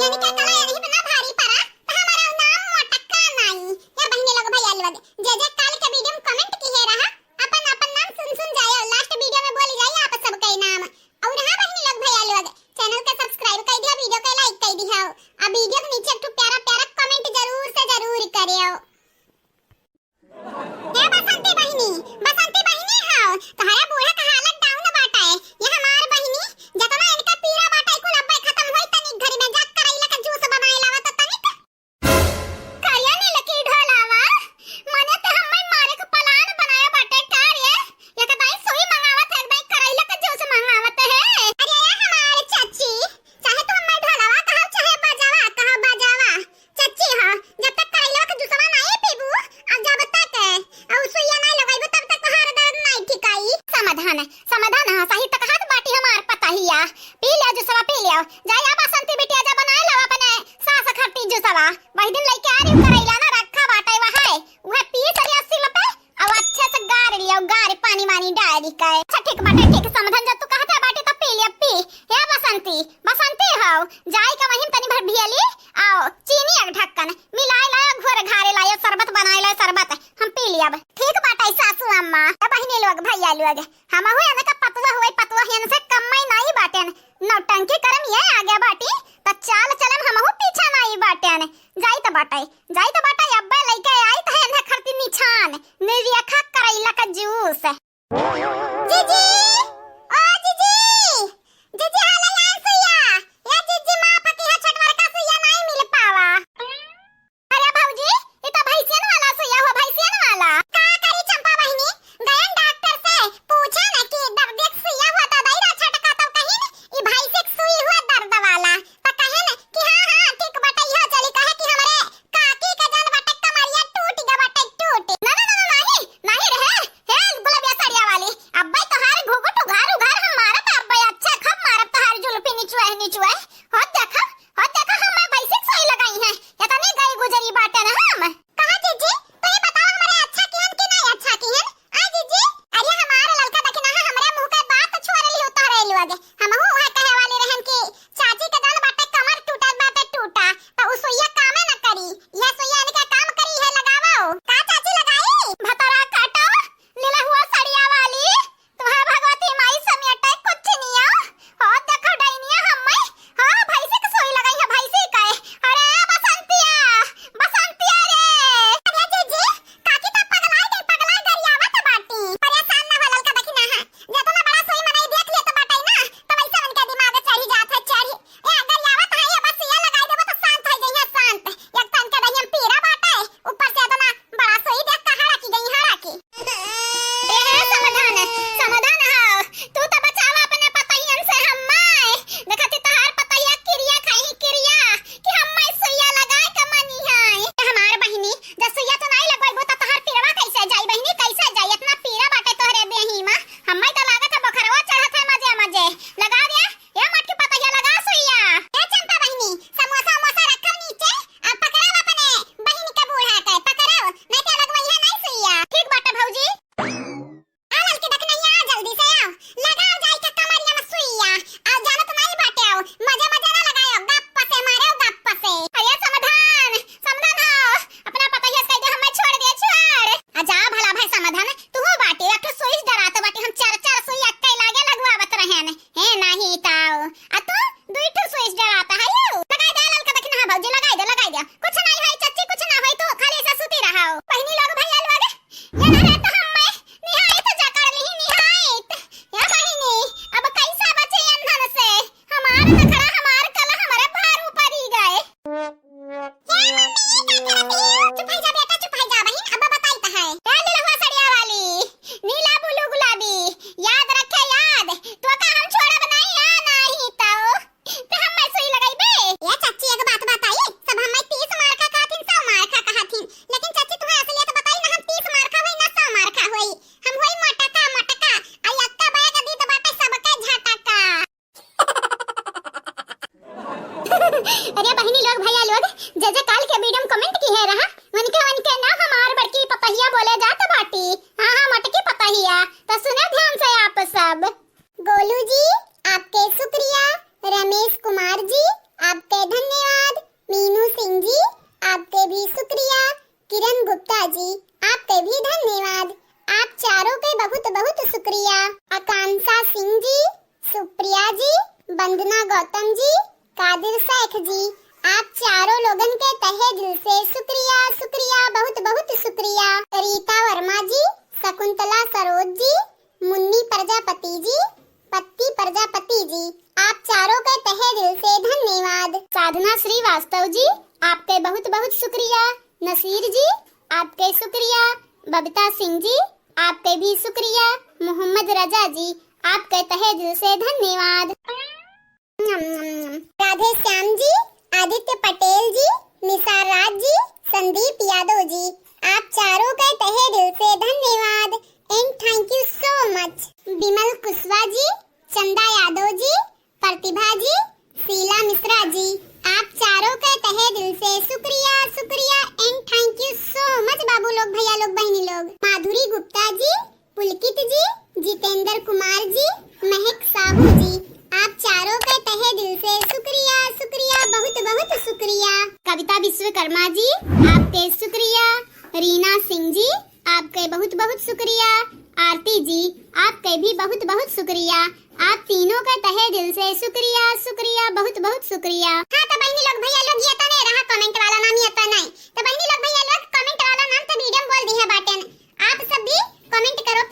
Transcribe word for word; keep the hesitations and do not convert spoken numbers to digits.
यानी क्या कला यानी पे ना भारी पड़ा, तो हमारा नाम मोटका नाई। या बहिनी लोग, भैया लोग, जे जे काल के वीडियो में कमेंट किहे रहा, अपन अपन नाम सुन सुन जाए, लास्ट वीडियो में बोल जाए आप सबके नाम। और हाँ बहिनी लोग, भैया लोग, चैनल के सब्सक्राइब कर दिया, वीडियो के लाइक कर दिया, और वीडियो के नीचे एक ठो प्यारा प्यारा कमेंट जरूर से जरूर करियो। हे बसंती बहिनी, बसंती बहिनी हौ, तोहरा बूढ़ा का हालत डाउन बाटे। ये हमार बहिनी, जतना इनका पीरा बाटे, कुल अब्बे खत्म होई, तनी घड़ी में जा करैला का जूस बनाए लावा तो तनिक। करिया नील की ढोलावा, मने ते हम्मे मारे के प्लान बनाया बाटे का रे? एक दाई सुई मंगावत है, एक दाई करैला का जूस मंगावत है। अरे हमार चाची, चाहे तू हम्मे ढोलावा कहो, चाहे बजावा कहो, बजावा। चच्ची हो, जब तक करैलवा के जूसवा नाई पीबू, और जब तक, और सुइया नाई लगाइबू, तब तक तोहार दर्द नाई ठिकाई। समाधान, समाधान, हाँ, सही तक हाथ बाटी हमार पतहिया। पी ले जूसवा, पी ले। जा या बसंती बिटिया, जा बनाए लो अपने सास खरती जूसवा। वही दिन लेके आ रही हूँ करैला ना, रखा बाटे वहां, वह पी सरिया सिल पे, अब अच्छे से गार लियो, गार पानी वानी डाल के। अच्छा ठीक बाटे, ठीक समधन, जब तू कहत है बाटे तो पी लिया, पी। हे बसंती, बसंती हो, जाई के वहीं तनी भर भियली, आओ, चीनी एक ढक्कन मिलाए लायो, घोर घारे लायो, शरबत बनाए लायो, शरबत हम पी लियब। ठीक बाटे सासू अम्मा, ए बहिनी लोग, भैया लोग, हमहू एने का पतुआ हुए, पतुआ हियन से कम में नाई बाटेन, नौटंकी करम ये आगे बाटी, त चाल चलम हमहू पीछा नाई बाटेन। जाई त बाटे, जाई त बाटे, अब्बे लइके आई त है एन्हे खरती निछान, निरियखा करैला का जूस। जीजी, ओ जीजी, जीजी, हाले आए सुइया, ए जीजी, माँ पकी है, छठवर का सुइया नाई मिल पावा। अरे भौजी, ई त भैंसियन वाला सुइया हो, भैंसियन वाला। का करी चंपा बहिनी, गयन डॉक्टर से पूछे न कि दर्द एक सुइया हुआ दवाई रा छटका, तो कहिन ई भैंसी के सुई हुआ दर्द वाला। त कहेन कि हाँ, हाँ, ठीक बाटे, इहो चली, कहे कि हमरे काकी के जन बाटे कमरिया टूट ग बाटे, टूट। ना, ना, ना, ना, नाही, नाही रहे। हे गुलबिया साड़िया वाली, अब्बे तोहार घुघुट उघार उघार हम मारब अब्बे, अच्छा खूब मारब तोहार जुल्फी निचुए, निचुए। हो देखा, हो देखा, हम भैंसी के सुई लगाई है, इतनी गई गुजरी बाटे ना हम। कहा जीजी, तो ये बताओ हमरे अच्छा किहन कि नहीं अच्छा किहन? आ जीजी, अरे हमार ललका दखिनहा हमरे मुंह के बात छोड़ लियो तोहरे लोग। हमहू उहे कहे वाली रहन कि चाची के जन बाटे कमर टूटत बाटे टूटा, त उ सुइया कामे न करी। यह सुइया इनके काम करी है, लगावो। का चाची लगाई? भतरा काटो, लीला हुआ सड़िया वाली, तुहे भगवती माई समेटे कुछ निया। हो देखो डैनिया हम्मे, हाँ भैंसी के सुई लगाई है, भैंसी के। अरे बसंतिया, बसंतिया रे। अरे जीजी, काकी त पगलाइ गई, पगलाइ गरियावत बाटी। परेशान ना हो ललका दखिनहा, जेतना बड़ा सुई मनई देख ले तो बाटे ना, तो वैसे उनके दिमाग चढ़ी जात है, चढ़ी। ए, गरियावत है, ये बस सुइया लगाई देबो तो शांत हो जइहे, शांत। एक तो इनके दहिया में पीरा बाटे, ऊपर से एतना बड़ा सुई देख के हड़की गई, हड़की। ए, समाधान, समाधान हो, तू तो बचावा अपने पतहियन से हम्मे। देखा ती तोहार पतहिया किरिया खाई, किरिया, कि हम्मे सुइया लगाए के मनी है। ए, हमार बहिनी, जब सुइया तो नाई लगवाइबो, त तोहार पीरवा कैसे जाई बहिनी, कैसे जाई? इतना पीरा बाटे तोहरे देही में, हम्मे तो लागत है बोखरवा चढ़त है मजे मजे। लगा दे, ए मटकी पतहिया, लगा सुइया। ए चंपा बहिनी, समोसा उमोसा रखल नीचे, अब पकड़ाओ अपने बहिनी के बूढ़ा के, पकड़ाओ, नहीं तो लगवइहे नहीं सुइया। ठीक बाटे भौजी। आ ललकी दखिनहा, जल्दी से आओ, लगाओ जाई के कमरिया में सुइया। आओ, जानत नहीं बाटे, आओ, मजे मजे ना लगाओ, गप्प से मारो, गप्प से। अरे समाधान, समाधान हो, अपना पतहिया से कह दे, हमें छोड़ दे, छोड़। आ जा भला भाई समाधान, तू बाटे, एक ठो सुई से डरात बाटे, हम चार चार सुई अक्के लागे लगवावत रहेन। हे नाही ताऊ, आ तू दुई ठो सुई से डरात है यू। लगाई दे ललका दखिनहा भौजी, लगाई दे, लगाई दे। कुछ नहीं होई चच्ची, कुछ ना होई, तू खाली ऐसे सुती रहो। बहिनी लोग, भैया लोग, ये ना रहे तो हम मैं निहाई तो जकड़ ली, निहाई। या बहिनी, अब कैसा बचे अंधन से? हमार नखड़ा, हमार कला, हमारे भार ऊपर ही गए। हे मम्मी, का करत हई? चुप हो जा बेटा, चुप हो जा बहिन, अब बताई त है। ए लीलहुआ सड़िया वाली, नीला ब्लू गुलाबी, याद रखे याद, तो का हम छोड़ब नहीं, आ नहीं तो। ते हम मैं सुई लगाई बे। ए चाची, एक बात बताई, सब हम मैं तीस मार का कहथिन, सौ मार का कहथिन, लेकिन चाची तुम्हें असलियत बताई ना, हम तीस मार का होई ना सौ मार का होई, हम होई मोटका, मोटका, आई अक्का बैग दी तो बाटे सबके झटका। अरे बहिनी लोग, भैया लोग, जे जे काल के वीडियो में कमेंट किहे रहा, उनके, उनके नाम हमार बड़की पतहिया बोले जात बाटी। हाँ, हाँ, मोटकी पतहिया। तो सुने ध्यान से आप सब। गोलू जी, आपके शुक्रिया। रमेश कुमार जी, आपके धन्यवाद। चारों लोगन के तहे दिल से शुक्रिया, शुक्रिया, बहुत बहुत शुक्रिया। रीता वर्मा जी, शकुंतला सरोज जी, मुन्नी प्रजापति जी, पत्ती प्रजापति जी, आप चारों के तहे दिल से धन्यवाद। साधना श्रीवास्तव जी, आपके बहुत बहुत शुक्रिया। नसीर जी, आपके शुक्रिया। बबीता सिंह जी, आपके भी शुक्रिया। मोहम्मद रजा जी, आपके तहे दिल से धन्यवाद। राधे श्याम जी, आदित्य पटेल जी, निसार राज जी, संदीप यादव जी, आप चारों के तहे दिल से धन्यवाद and thank you so much। विमल कुशवाहा जी, चंदा यादव जी, प्रतिभा जी, शीला मिश्रा जी, आप चारों के तहे दिल से शुक्रिया, शुक्रिया and thank you so much बाबू लोग, भैया लोग, बहनी लोग। माधुरी गुप्ता जी, पुलकित जी, जितेंद्र कुमार जी, महक साहू जी, आप चारों के तहे दिल से शुक्रिया, शुक्रिया, बहुत बहुत शुक्रिया। कविता विश्वकर्मा जी, आपके शुक्रिया। रीना सिंह जी, आपके बहुत बहुत शुक्रिया। आरती जी, आपके भी बहुत बहुत शुक्रिया। आप तीनों के तहे दिल से शुक्रिया, शुक्रिया, बहुत बहुत शुक्रिया। हाँ, तो बहनी लोग, भैया लोग, ये तो नहीं रहा comment वाला नाम, ये तो नहीं। तो बहनी लोग, भैया लोग, comment वाला नाम तो video में बोल दी है बाटेन। आप सब भी comment करो